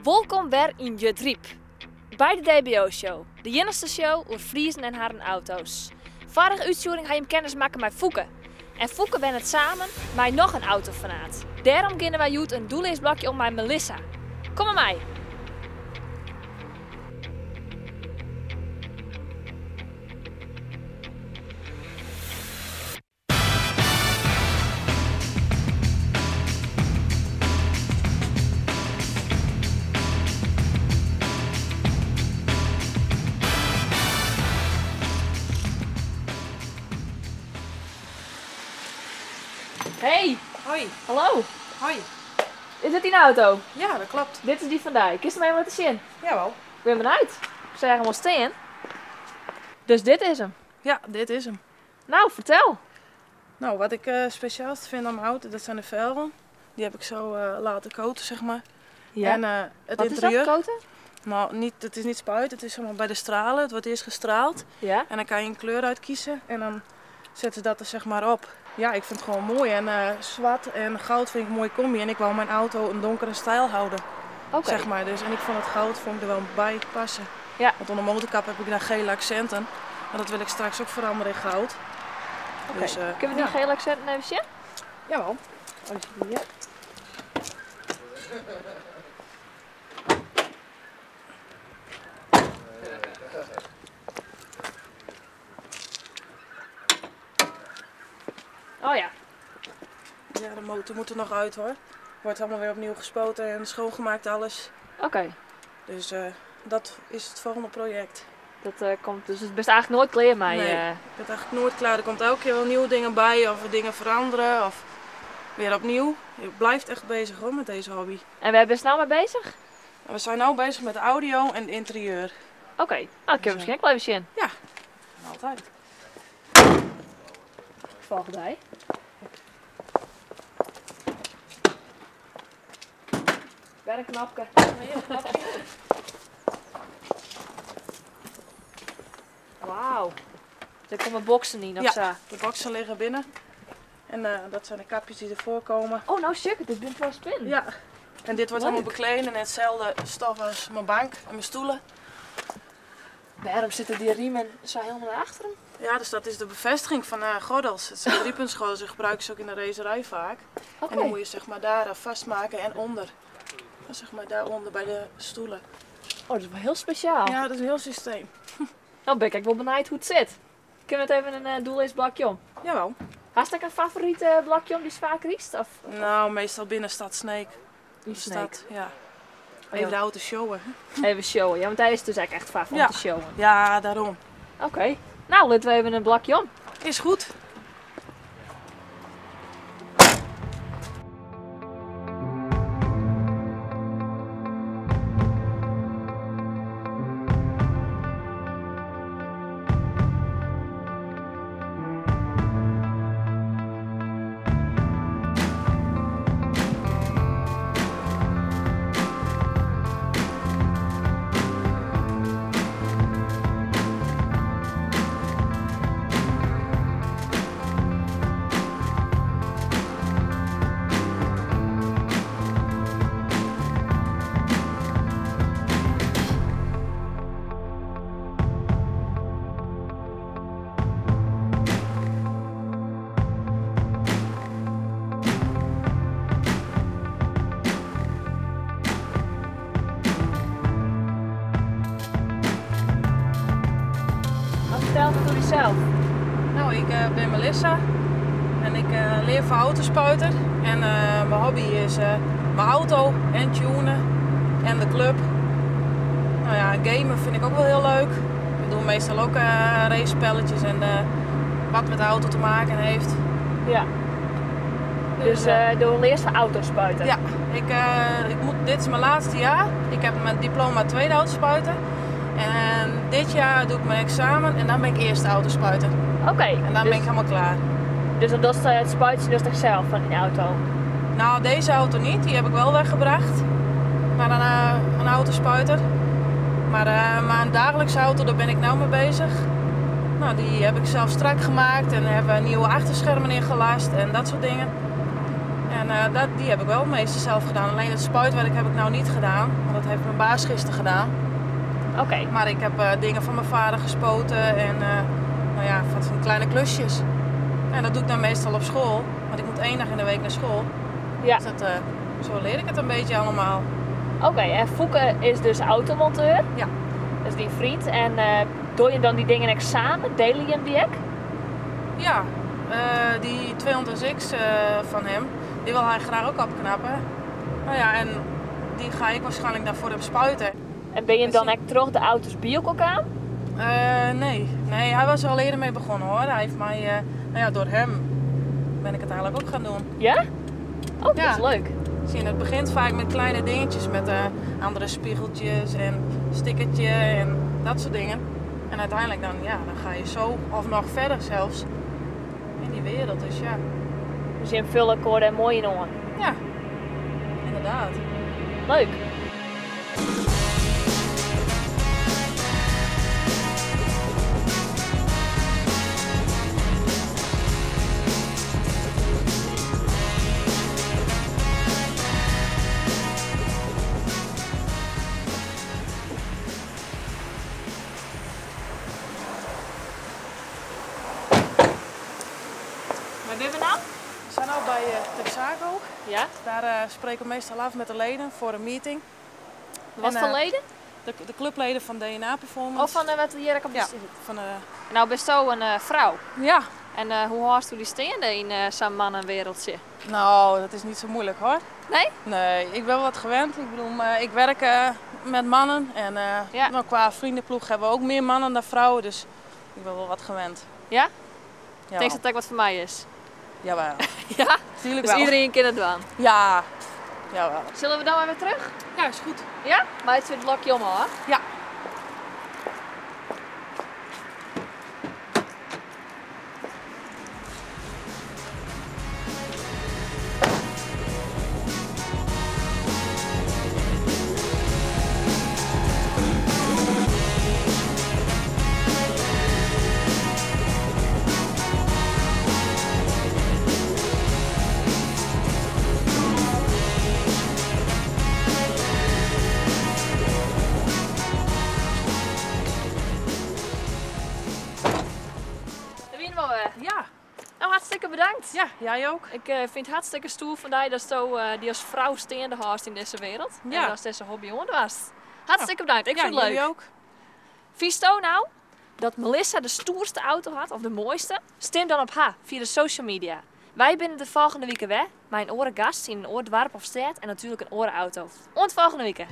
Wolkom wer yn Jutryp. By de DBO-show, de iennichste show oer Friezen en harren auto's. Foarige útstjoering ha jim kennis makke mei Foeke. En Foeke wennet samen mei noch in autofanaat. Dêrom geane wy hjoed in doelleas blokje om mei Melissa. Kom mar mei! Hey. Hoi. Hallo. Hoi. Is dit dyn auto? Ja, dat klopt. Dit is dy fan dy. Kinst him even litte sjen? Jawel. Ik bin benijd. Ik seach him al stean. Dus dit is him? Ja, dit is him. Nou, fertel. Nou, wat ik spesjaalst fyn oan myn auto, dat zijn de felgen. Dy heb ik zo laten coaten, zeg maar. Ja. En it Wat is dat, ynterieur. coaten? Nou, niet, it is net spuit, it is zeg maar, by de stralen. It wurdt earst gestraald. Ja. En dan kin je in kleur útkieze en dan sette se dat der zeg maar op. Ja, ik fyn it gewoan moai. En swart en goud fyn ik in moaie komby. En ik wol myn auto in donkere styl hâlde. Oké. Zeg maar. Dus, en ik fûn it goud fûn ik der wol by passen. Ja. Want ûnder de motorkap heb ik dan gele aksinten. Mar dat wol ik straks ek feroarje yn goud. Oké. Dus, Kinne we dy ja. gele aksinten even sjen? Jawel. Alsjeblieft. Oh ja. Ja, de motor moet er noch út hoor. Wurdt hielendal wer opnij gespoten en skjinmakke alles. Oké. Dus dat is it folgjende projekt. Dat komt, dus it bist eigentlik noait klear mei? Nee, ik bin eigentlik noait klear. Der komt elke kear wol nieuwe dingen by of dingen feroarje of wer opnij. Je bliuwst echt beuzich hoor, mei dizze hobby. En wêr bist no mei beuzich? We binne no beuzich mei de audio en it ynterieur. Oké, nou, dat kinne we miskien ek wol even sjen. Ja, altyd. Folgje dy. Wer in knopke. Wauw. Der komme boksen yn of Ja, sa? de boksen lizze binnen. En dat binne de kapkes dy't derfoar komme. Oh, no sjoch ik, dit binne twa spinnen. Ja. En dit wurdt Leuk. hielendal beklede yn itselde stof as myn bank en myn stuollen. Wêrom sitte dy riemen sa hielendal nei achteren? Ja, dus dat is de befêstiging fan de gordels. It binne driepuntsgordels, dy gebrûke se ek yn de racerij faak. Oké. En dy moatte je zeg maar, dêr fêstmeitsje en ûnder. Zeg maar, dêrûnder by de stuollen. Oh, dat is wol hiel spesjaal. Ja, dat is in hiel systeem. No bin ik ek wol benijd hoe't it sit. Kinne we it even in doelleas blokje om? Jawel. Hast ek in favorite blokje om dy'tst faak rydst? Of? Nou, meastal binnenstad Sneek. Yn Sneek. Stad, ja. Oh, Even ja. de auto showen. hè. Even showen, ja, want dêr is it dus ek echt foar om Ja. te showen. Ja, dêrom. Oké. Nou, litte we even in blokje om. Is goed. Fertel wat oer dysels. Nou, ik bin Melissa en ik lear foar autospuiter. En myn hobby is myn auto en tunen en de klup. Nou ja, gamen fyn ik ek wol hiel leuk. Ik doch meastal ek racespultsjes en wat mei de auto te meitsjen hat. Ja. Dus do learst foar autospuiter? Ja, ik moat, dit is myn lêste jier. Ik ha myn diploma tweede autospuiter. En dit jier doch ik myn eksamen en dan bin ik earste autospuiter. Oké. En dan bin ik hielendal klear. Dus dan dochst it spuitsjen dus sels fan dyn auto? Nou, dizze auto net. Dy ha ik wol wegbrocht. Mar in autospuiter. Mar in deistige auto, dêr bin ik no mei beuzich. Nou, dy ha ik sels strak makke en ha we nije achterskermen yngelast en dat soart dingen. En En dat, die heb ik wel meestal zelf gedaan. Alleen het spuitwerk heb ik nou niet gedaan, want dat heeft mijn baas gisteren gedaan. Oké. Maar ik heb dingen van mijn vader gespoten en nou ja, wat van kleine klusjes. En dat doe ik dan meestal op school, want ik moet 1 dag in de week naar school. Ja. Dus zo leer ik het een beetje allemaal. Oké, en Foeke is dus automonteur. Ja. Dat is die vriend. En doe je dan die dingen ook samen? Delen je hem die ook? Ja, die 200 SX van hem, die wil hij graag ook opknappen. Nou ja, en die ga ik waarschijnlijk dan voor hem spuiten. En ben je dan Precies. ook terug de auto's bij elkaar aan? Nee. Nee, hij was er al eerder mee begonnen hoor. Hij heeft mij, nou ja, door hem ben ik het eigenlijk ook gaan doen. Ja? Oh, dat Ja. is leuk. Zie je, het begint vaak met kleine dingetjes, met andere spiegeltjes en stickertje en dat soort dingen. En uiteindelijk dan ga je zo, of nog verder zelfs, in die wereld. Dus ja. Dus je hebt veel akkoorden en mooie in oren. Ja, inderdaad. Leuk. Waar ben we nou? We zijn al bij Texaco. Ja. Daar spreken we meestal af met de leden voor een meeting. Wat En, voor leden? De clubleden van DNA Performance. Oh, van wat hier op de Ja, zit. van Nou, best zo een vrouw. Ja. En hoe houdt u die staande in zo'n mannenwereldje? Nou, dat is niet zo moeilijk hoor. Nee? Nee, ik ben wat gewend. Ik werk met mannen. En qua vriendenploeg hebben we ook meer mannen dan vrouwen. Dus ik ben wel wat gewend. Ja? Ja. Ik denk dat dat wat voor mij is. Jawel. Ja? Tuurlijk Dus wel. iedereen kan het doen. Ja. Jawel. Zullen we dan maar weer terug? Ja, is goed. Ja? Maar het zit het lokje om hoor. Ja. Ja. Nou, hartstikke bedankt. Ja, jij ook. Ik vind het hartstikke stoer van jou dat je die als vrouw staande houdt in deze wereld. Ja. En dat deze hobby onder was. Hartstikke bedankt, ik Ja, vind het leuk. Jullie ook. Vies je nou dat Melissa de stoerste auto had, of de mooiste? Stem dan op haar via de social media. Wij binnen de volgende week weg, mijn oren gast in een oordwarp of stad en natuurlijk een orenauto. Ont volgende week.